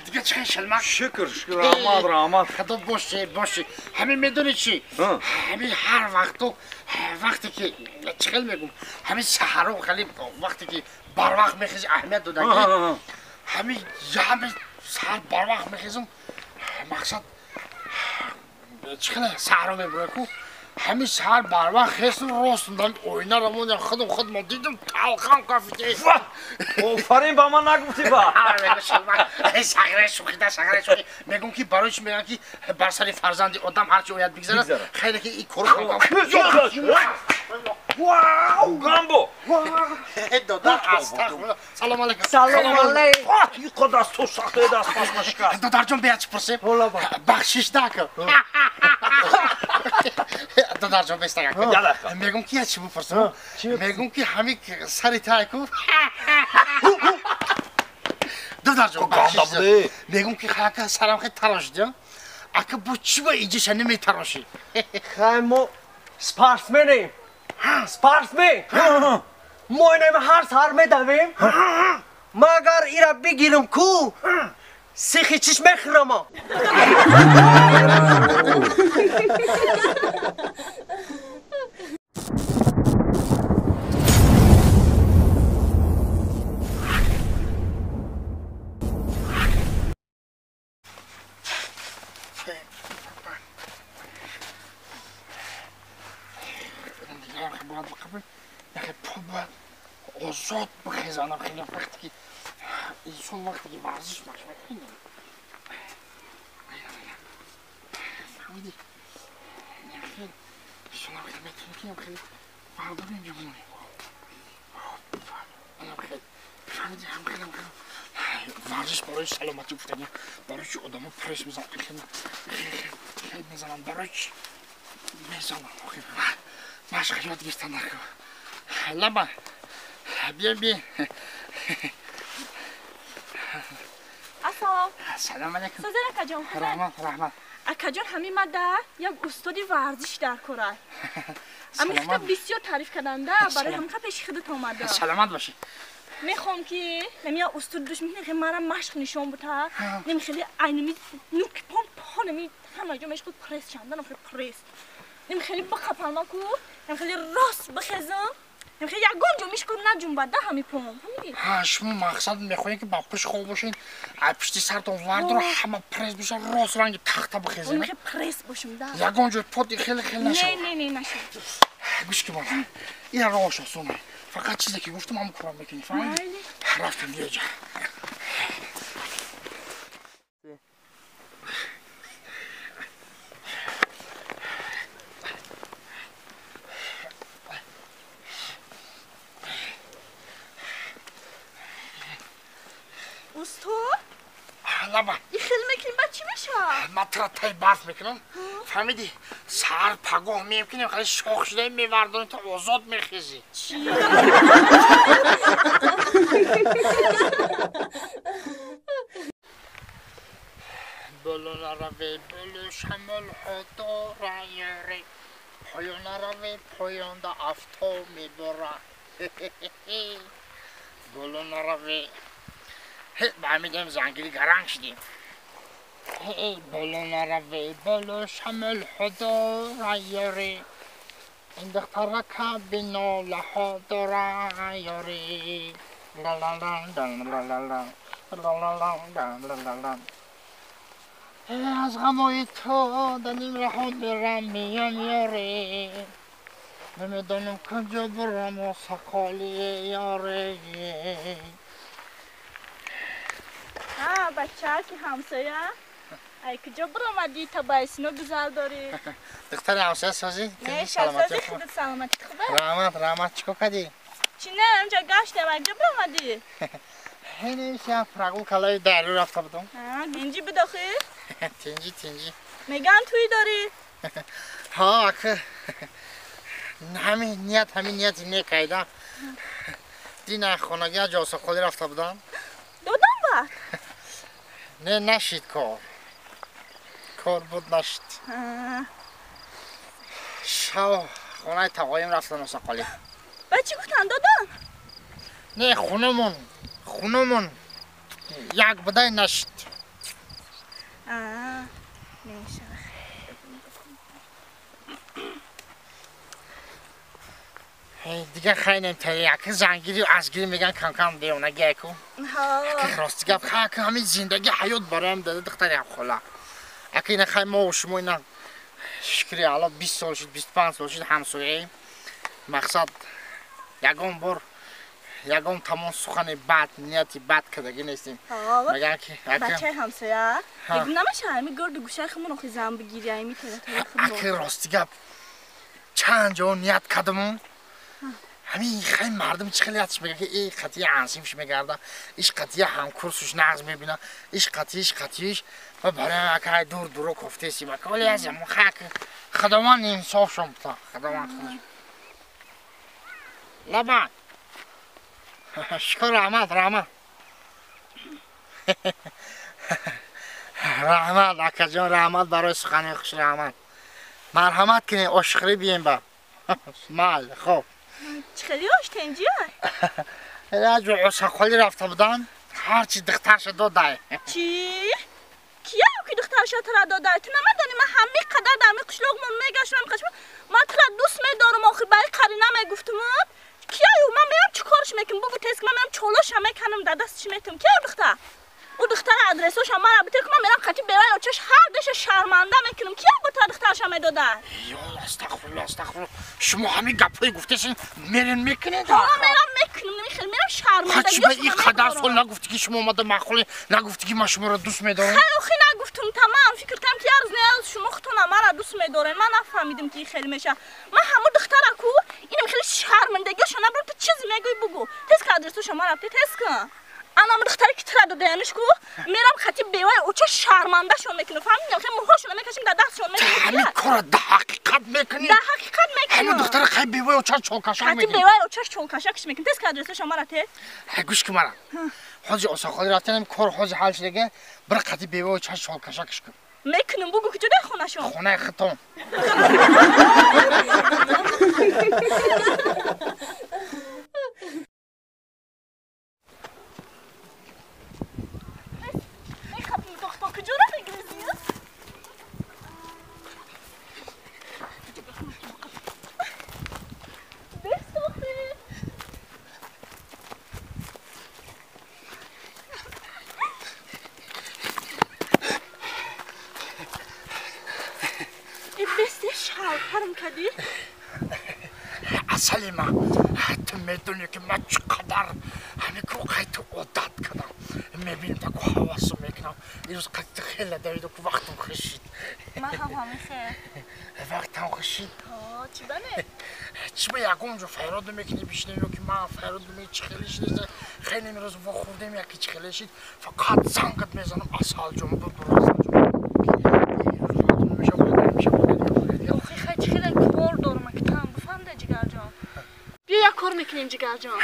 Дига чӣ шалмак? Шукр, шукр, раҳмат, раҳмат. Худо бошӣ, бошӣ. Ҳамин медонӣ чӣ? Ҳамин ҳар вақту вақте ки чӣ хел мегум, ҳамин саҳаро хеле вақте ки барвақт мехези аҳамият додан ки ҳамин ҳамин саҳар барвақт мехезам, мақсад чӣ хел саҳаро мебурад ку? Ҳамин саҳар барвақт хестам, рост дар оина равондам, худам худам дидам, талхам кафида. Офарин, ба ман нагуфтӣ ба. Сағира шӯхида, сағира шӯхи. Мегум ки барои чӣ мегӯянд ки бар сари фарзанди одам ҳарчи ояд бигзарад, хайре ки ин корро Вау, гамбо! Додар, астағфируллоҳ. Салом алейкум. Салом алейкум. Ин қадар ту сахте даст пас нашикаст. Додарҷон, бия чӣ пурсем? Бахшиш дака. Додарҷон, бестага. Мегум ки чӣ бупурсам? Мегум ки ҳамин сари тайку. Додарҷон, бахшиш. Мегум ки хака сарам хеле тарошидам. Ака бо чӣ ба иҷиша наметарошӣ? Хай мо спортсменем. Спортсмен. Мо инам ҳар сар медавем. Магар ира бигирам ку? Сихи чиш мехӯрам. Озод бихезанам хеле вақте ки инсон вақте ки варзиш машқ мекунад. Фаҳмидӣ? Инсонам хеле метавонӣ ки хеле вардорем ҷамонӣ. Фаҳмидӣ? Ҳам хеле варзиш барои саломатӣ гуфтагӣ, барои чи одамо пресс мезананд, хеле мезананд, барои чи мезананд? Машқ ёд гирифтан накун. Лаба, бия, бия. Ассалом. Салом алейкум. Созер акаҷон. Раҳмат, раҳмат. Акаҷон, ҳамин мада як устоди варзиш дар кора. Ами хита бисёр таъриф карданда, барои ҳамин пеши худат омада. Саломат бошӣ. Мехоҳам ки нами як устод душ мекунем, хеле мара машқ нишон бута. Нами хеле айнами нук пом по нами ҳама ҷо мешхуд пресс чандан, хеле пресс. Нами хеле бақапалма ку, нами хеле рост бихезам. Хеле ягон ҷо мешкум наҷунбада ҳами пом. Фаҳмидӣ? Ҳа, шумо мақсад мехоҳед ки ба пушт хоб бошед, аз пушти сартон вардро ҳама пресс бошад, рост ранги тахта бихезед. Хеле пресс бошум да. Ягон ҷой пот хеле хеле нашавад. Не, не, не, нашавад. Гӯш ки бона. Ин роҳаш осоне. Фақат чизе ки гуфтам ҳамон корро мекунӣ, фаҳмидӣ? Рафтем биё ҷа. Устод? Лаба. Ин хел мекунем, баъд чӣ мешавад? Ман тура тай барф мекунам. Фаҳмидӣ? Саҳар пагоҳ мемкунем, хеле шох шуда мевардонем, то озод мехезӣ. Чӣ? Боло нараве, боло шамолҳо дора ёре. Поён нараве, поёнда афто мебора. Боло нараве. Ба ҳамин зангири гаранг шудем. Боло нараве, боло шамолҳо дора ёре. Ин духтарака бинолаҳо дора ёре. Аз ғамои ту дар нимраҳо мерам меям ёре. Намедонам куҷо бурам сақоли ёре. Ҳа, бача ки ҳамсоя, ай куҷо биромадӣ, та байсино гузар дорӣ? Духтари ҳамсоя созӣ? Не, созӣ, худат саломатӣ хубе? Раҳмат, раҳмат. Чӣ кор кардӣ? Чӣ не, ҳамҷа гаштем, ай куҷо биромадӣ? Ҳенемся прогулка лаи дарё рафта будам. Ҳа, тинҷӣ бидохӣ? Тинҷӣ, тинҷӣ. Меган туй дорӣ? Ҳа, ака. Ҳамин ният, ҳамин нияти некайда. Дина хонагӣ ҷосақолӣ рафта будам. Додам баъд? Не, нашид кор. Кор буд, нашид. Шав хонаи тағоим рафтам осақолӣ. Баъд чӣ гуфтанд, додам? Не, хунамон, хунамон як будай нашид. Мешава. Дигар хайнем та як зангири азгири меган кам-кам девона гайку. Ҳа. Рости гап ха ҳамин зиндагӣ ҳаёт бароям дада духтари хола. Ака ина хай мо шумо ина шукри Аллоҳ 20 сол шуд, 25 сол шуд ҳамсояем. Мақсад ягон бор ягон тамом сухани бад, нияти бад кардагӣ нестем. Меган ки бачаи ҳамсоя мегум намеша ҳами гирду гӯшаи худмон охи зан бигири ами территорияи худмон. Ака рости гап чанд ҷо ният кардамон. Ҳамин хай мардум чӣ хеле ятиш мега ки э қатъия ансимш мегарда, иш қатъия ҳамкурсуш нағз мебина, иш қатъиш қатъиш ва барои акай дур дуро кофтесим. Ака вале аз ҳамон хак Худованд инсофшон бита, Худованд худаш. Лабан. Шукр, раҳмат, раҳмат. Раҳмат, акаҷон, раҳмат барои сухани хуш, раҳмат. Марҳамат кунед, ошхӯрӣ бием ба. Мал, хоб. Чӣ хеле ош тенҷия? Раҷо осақолӣ рафта будам, ҳарчи духтарша додай. Чӣ? Кия ки духтарша тара додай? Ту намедонӣ ман ҳамин қадар дар ҳамин қишлоқмон мегаштам, қашма ман тара дӯст медорам, охир барои қарина мегуфтумад. Кия ю ман меям чӣ корш мекунам? Бугу тез ман меям чолоша меканам, дар дастш метум. Кия духтар? Ӯ духтара адресоша мара бите ки ман мерам қати бевай очаш ҳар деша шарманда мекунам. Кия бо та духтарша медодай? Ё астағфируллоҳ, астағфируллоҳ. Шумо ҳамин гапҳои гуфтесин мерен мекунед? Ҳа, мерам мекунам, намехел мерам шармандагӣ. Чӣ ба ин қадар сол нагуфтӣ ки шумо омада маъқуле, нагуфтӣ ки ман шуморо дӯст медорам? Хеле охи нагуфтум, тамам фикр кардам ки ярз не шумо худтон мара дӯст медоред. Ман нафаҳмидам ки хеле меша. Ман ҳамон духтара ку инам хеле шармандагиашо набрам. Ту чизе мегӯӣ бугу. Тез ка адресоша мара бите, тез кун. Анам духтаре ки тара додаяниш ку мерам хати бевай оча шармандашон мекунам. Фаҳмидам хеле мӯҳошона мекашим дар дастшон мекунам. Ҳамин корро дар ҳақиқат мекунӣ? Дар ҳақиқат мекунам. Ҳамин духтара хай бевай оча чолкашак мекунӣ. Хати бевай очаш чолкашакш мекунам. Тез ка адресоша мара те. Ҳай гӯш кун мара. Ҳоҷи осақолӣ рафтанам кор ҳоҷи ҳал шудага бір қати бевай оча чолкашакш кун. Мекунам бугу куҷо дар хонашон? Хонаи худтон. Асалима, ту медонӣ ки ман чӣ қадар ҳамин ку қайти одат кардам. Мебинам таку ҳавасо мекунам. Ирӯз қайти хеле давиду ку вақтам хушид. Ман ҳам ҳамин хел. Вақтам хушид. Чӣ бане? Чӣ ба ягон ҷо файрод мекунӣ бишнем ё ки ман файрод мекунӣ чӣ хеле шид? Хеле имрӯз вохӯрдем яки чӣ хеле шид. Фақат зангат мезанам Асалҷон бубур Асалҷон. Охи хай чӣ хеле кор дорам ки там бифаҳмда ҷигарҷон. Биё як кор мекунем ҷигарҷон.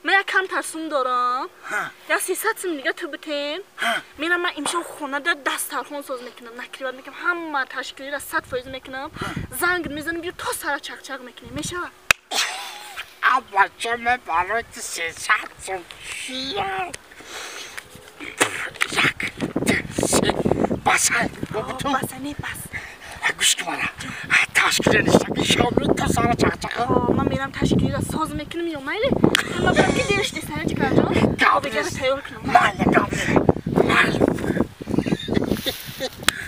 Ман як кам тарсум дорам. Як 300 сум дига ту битем. Мерам ман имшаб хонада дастархон соз мекунам, накриват мекунам, ҳама ташкилиро 100% мекунам. Занг мезанам биё то сара чақчақ мекунем. Мешавад? Абача ман барои ту 300 сум чия? Як, ду, се, басай. Басай, не бас. Гӯш кун мара. Ташкиле ништаки шомил то сара чақчақа. Ман мерам ташкилиро соз мекунам ё майли? Ҳама барам ки дериш десана ҷигарҷон. Обигара тайёр кунам. Майли, гавли. Майли.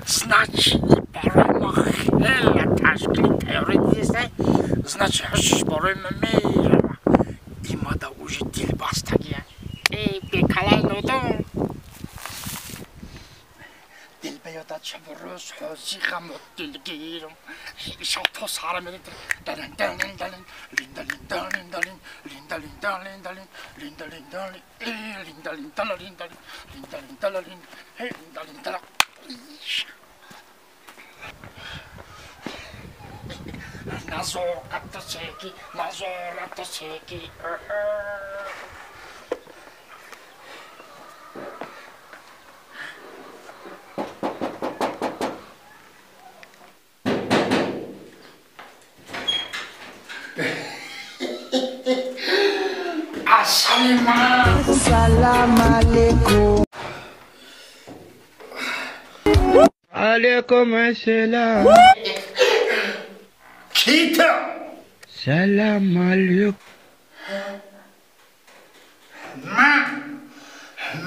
Значит, барои ма хеле ташкили тайёрӣ дидестай. Значит, ҳушш барои ма мерава. Имада уже дилбастагия. Э, бекалай нодон. Дил ба ёдат шабу рӯз ҳозир ғаму дилгирам. Ишо то сара мерем. Далин далин далин линда линда линда лин линда линда линда лин линда линда лин э линда линда линда лин линда линда лин э линда линда. Назорат секи, назорат секи. Салам алейкум. Валейкум ассалам. Ки ту? Салам алейкум.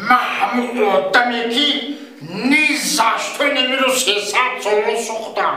Ман ҳамун одаме, ки ни за что намиру 300 соло сӯхтам.